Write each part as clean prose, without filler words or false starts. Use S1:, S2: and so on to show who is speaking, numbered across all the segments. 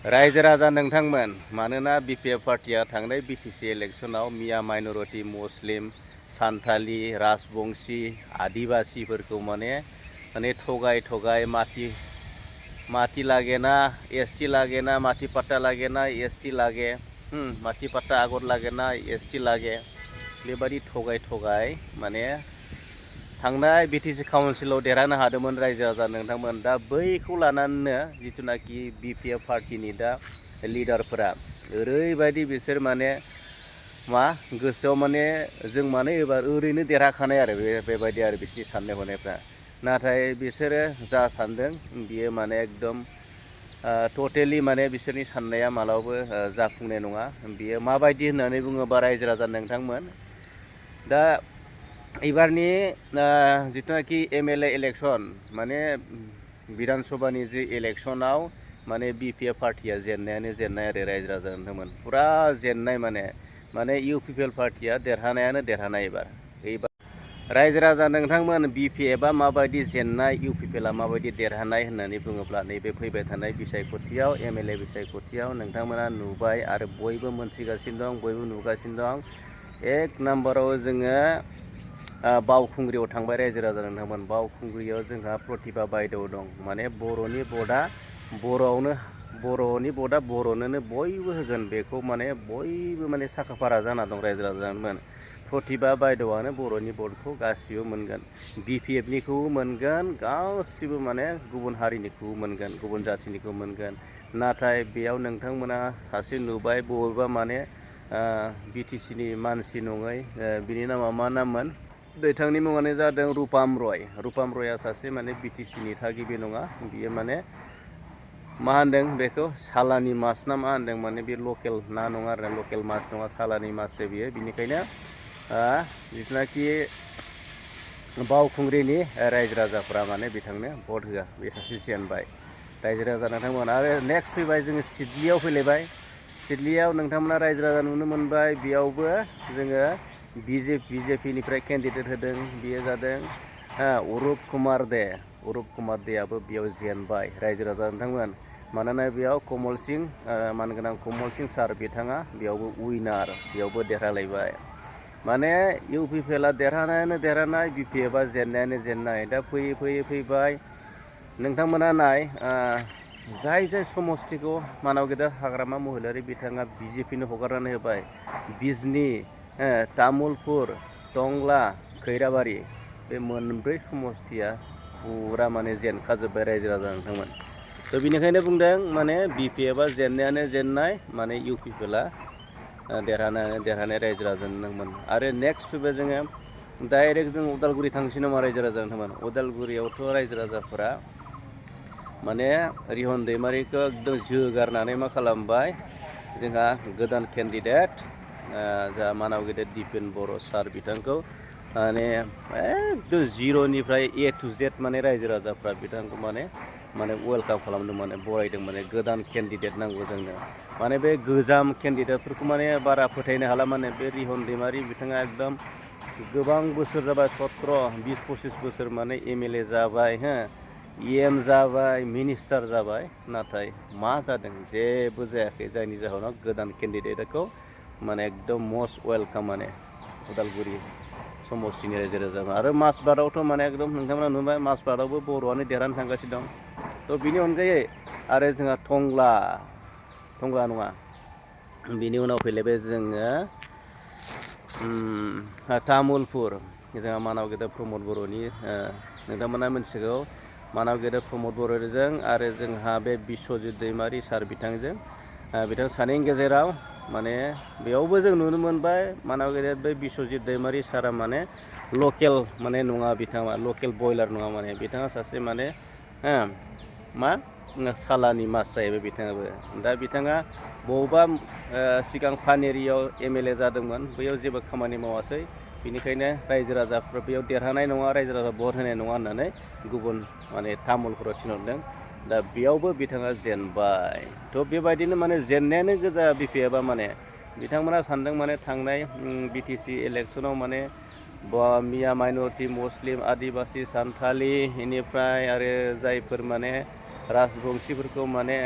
S1: रायजो राजा नोंथांमोन मानोना बिपिएफ पार्टिया थांनाय बिटिसि इलेक्शनाव मिया माइनरिटी मुस्लिम सान्थालि राजबंशी आदिबासीफोरखौ माने थगाय माटी लागे ना एसटी लागे ना माटी पट्टा लागे ना एसटी लागे माटी पट्टा आगर लागे ना एसटी लागे बेबादि थगाय माने थांनाय बिटिसि काउन्सिलाव देरहानो हादोंमोन रायजो राजा नोंथांमोन। दा बैखौ लानानैनो जिथुनाखि बिपिएफ पार्टिनि दा लिडारफोरा ओरैबायदि बिसोर माने गोसोआव माने जों माने एबार ओरैनो देरहाखानाय आरो बेबायदि आरो बिसोरनि साननाय हनायफ्रा। नाथाय बिसोरो जा सानदों बियो माने एकदम टटेलि माने बिसोरनि साननाया मालाबाबो जाफुंनाय नङा। बियो माबायदि होननानै बुङोबा रायजो राजा नोंथांमोन, दा एबारनि जिथुनाखि एमएलए इलेक्शन माने विधान सभानि जि इलेक्शनाव माने बिपिएफ पार्टिया जेननायानो जेननाय आरो रायजो राजा नोंथांमोन, फुरा जेननाय माने इउपिपिएल पार्टिया देरहानाय एबार रायजो राजा नोंथांमोन। बिपिएफआ माबायदि जेननाय इउपिपिएलआ माबायदि देरहानाय होननानै बुङोब्ला नैबे फैबाय थानाय बिसायख'थियाव एमएलए बिसायख'थियाव नोंथांमोना नुबाय आरो बयबो मोनथिगासिनो दं, बयबो नुगासिनो दं। एक नाम्बाराव जोङो बावखुंग्रियाव थांबाय रायजो राजा नोंथांमोन। बावखुंग्रियाव जोंहा प्रतिभा बायदेव दं, माने बर'नि भटआ बर'नोनो बयबो होगोन बेखौ माने बयबो माने साखाफारा जाना दं रायजो राजा नोंथांमोन। प्रतिभा बायदेवआनो बर'नि भटखौ गासिबो मोनगोन, बिपिएफनिखौबो मोनगोन, गासिबो माने गुबुन हारिनिखौबो मोनगोन, गुबुन जाथिनिखौ मोनगोन। नाथाय बेयाव नोंथांमोना सासे नुबाय बबेबा माने बिटिसिनि मानसि नङै, बिनि नामा मा नाममोन, दैथांनि मुङानो जादों रुपाम रयआ सासे माने बिटिसिनि थागिबि नङा। बियो माने मा होनदों बेखौ सालानि मास ना मा होनदों, माने बे लकेल ना नङा आरो लकेल मास नङा, सालानि माससो बियो। बिनिखायनो जिथुनाखि बावखुंग्रिनि रायजो राजाफ्रा माने बिथांनो भट होआ, बे सासे जेनबाय रायजो राजा नोंथांमोन। आरो नेक्स्ट फैबाय जोङो सिडलियाव फैलायबाय। सिडलियाव नोंथांमोना रायजो राजा नुनो मोनबाय, बेयावबो जोङो बिजेपिनिफ्राय केन्डिडेट होदों, बेयो जादों अरुप कुमार देयाबो बेयाव जेनबाय रायजो राजा नोंथांमोन। मानोना बेयाव कमल सिंह मानगोनां कमल सिंह सार बिथाङा बेयावबो उइनार, बेयावबो देरहालायबाय। माने इउपिपिएलआ देरहानायानो देरहानाय, बिपिएफआ जेननायानो जेननाय। दा फैबाय नोंथांमोना नाय, जाय समस्तिखौ मानाव गेदेर हाग्रामा महिलारि बिथाङा बिजेपिनो हगारनानै होबाय, बिजनि, तामुलपुर, टंला, खैराबारि, बे मोनब्रै समस्तिया फुरा माने जेनखाजोब्बाय रायजो राजा नोंथांमोन। थ' बिनिखायनो बुंदों माने बिपिएफआ जेननायानो जेननाय, माने इउपिपिएलआ देरहानाय रायजो राजा नोंथांमोन। आरो नेक्स्ट फैबाय जोङो डाइरेक्ट जों उदालगुरि थांसै नामा रायजो राजा नोंथांमोन। उदालगुरियावथ' रायजो राजाफोरा माने रिहन दैमारिखौ एकदम जोगारनानै मा खालामबाय, जोंहा गोदान केन्डिडेट जा मानाव गेदेर दिपेन बर' सार बिथांखौ माने एकदम जिर'निफ्राय ए टु जेड माने रायजो राजाफ्रा बिथांखौ माने वेलकाम खालामदों, माने बरायदों। माने गोदान केन्डिडेट नांगौ जोंनो, माने बे गोजाम केन्डिडेटफोरखौ माने बारा फोथायनो हाला। माने बे रिहन दैमारि बिथाङा एकदम गोबां बोसोर जाबाय, 17-20-25 बोसोर माने एमएलए जाबाय, इएम जाबाय, मिनिस्टार जाबाय, नाथाय मा जादों, जेबो जायाखै। जायनि जाहोनाव गोदान केन्डिडेटखौ माने एकदम मस्ट वेलकाम माने उदालगुरि समस्तिनि रायजो राजा। आरो मासबाटआवथ' माने एकदम नोंथांमोना नुबाय, मासबाटआवबो बर'आनो देरहानो थांगासिनो दं। थ' बिनि अनगायै आरो जोंहा टंला नङा, बिनि उनाव फैलायबाय जोङो तामुलपुर, जोंहा मानाव गेदेर प्रमद बर'नि, नोंथांमोना मिथिगौ, मानाव गेदेर प्रमद बर'जों आरो जोंहा बे बिस्वजित दैमारि सार बिथां सानैनि गेजेराव माने बेयावबो जों नुनो मोनबाय, मानाव गेदेर बे बिस्वजित दैमारि सारा माने लकेल माने नङा, बिथाङा लकेल बयलार नङा, माने बिथाङा सासे माने सालानि मास जाहैबाय बिथाङाबो। दा बिथाङा बबेबा सिगां पानेरियाव एमएलए जादोंमोन, बैयाव जेबो खामानि मावासै, बेनिखायनो रायजो राजाफ्रा बेयाव देरहानाय नङा, रायजो राजा भट होनाय नङा होननानै गुबुन माने तामुलपुराव थिनहरदों। दा बेयावबो बिथाङा जेनबाय। थ' बेबायदिनो माने जेननायानो गोजा बिपिएफआ। माने बिथांमोना सानदों माने थांनाय बिटिसि इलेक्शनाव माने मिया माइनरिटी मुस्लिम आदिबासी सान्थालि, बेनिफ्राय आरो जायफोर माने राजबंशिफोरखौ माने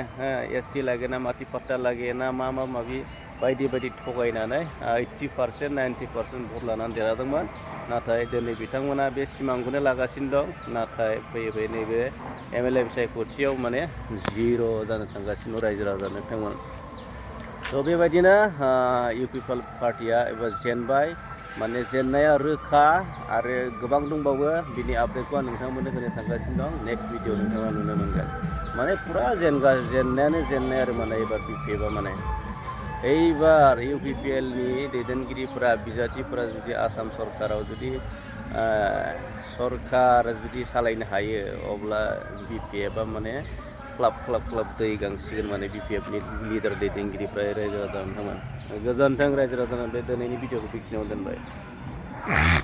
S1: एसटि लागे ना माथि पाट्टा लागे ना मा माबि बायदि बायदि थगायनानै 80% 90% भट लानानै देरहादोंमोन नाथाय दिनै बिथांमोना बे सिमांखौनो लागासिनो दं नाथाय फैयै फैयै नैबे MLA बिसायख'थियाव माने जिर' जानो थांगासिनो रायजो राजा बिथांमोन थ' बेबायदिनो UPPL पार्टिया एबा जेनबाय माने जेननाया रोखा आरो गोबां दंबावो बिनि आपडेटखौ आं नोंथांमोननो होनो थांगासिनो दं नेक्स्ट भिडिअ नोंथाङा नुनो मोनगोन माने फुरा जेननायानो जेननाय आरो माने एबार BPFआ माने এইবার UPPLनि दैदेनगिरिफोरा बिजाथिफोरा जुदि आसाम सरकाराव जुदि सरकार जुदि सालायनो हायो अब्ला BPFआ माने क्लाब दै गांसिगोन माने BPFनि लिडार दैदेनगिरिफ्रा रायजो राजा नोंथांमोन गोजोन्थों रायजो राजानो बे दिनैनि भिडिअखौ बेखिनियाव दोनबाय